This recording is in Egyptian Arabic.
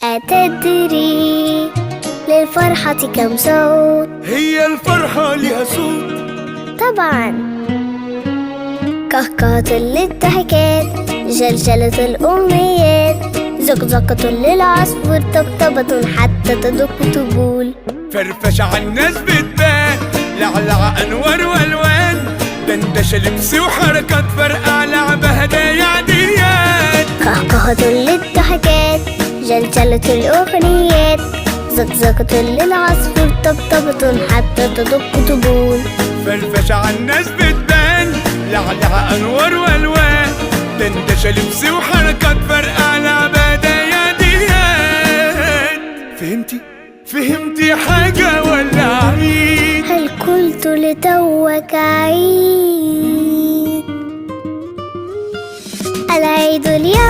أتدري للفرحة كم صوت؟ هي الفرحة لها صوت؟ طبعا، كهكهة للضحكات، جلجلة الأمنيات، زقزقة للعصفور، طبطبة حتى تدق طبول. فرفشة عالناس بتبان، لعلع أنوار وألوان، دندشة لبس وحركات، فرقع لعبة هدايا عاديات. كهكهة للضحكات، جلجلة الأغنيات، زقزقة للعصفور، طبطبة حتى تدق طبول. فرفشة عالناس بتبان، لعلع أنوار وألوان، دندشة لبس وحركات، فرقع لعبة هدايا عاديات. فهمتي؟ فهمتي حاجة ولا عيد؟ هل قلت لتوك عيد؟ العيد اليوم.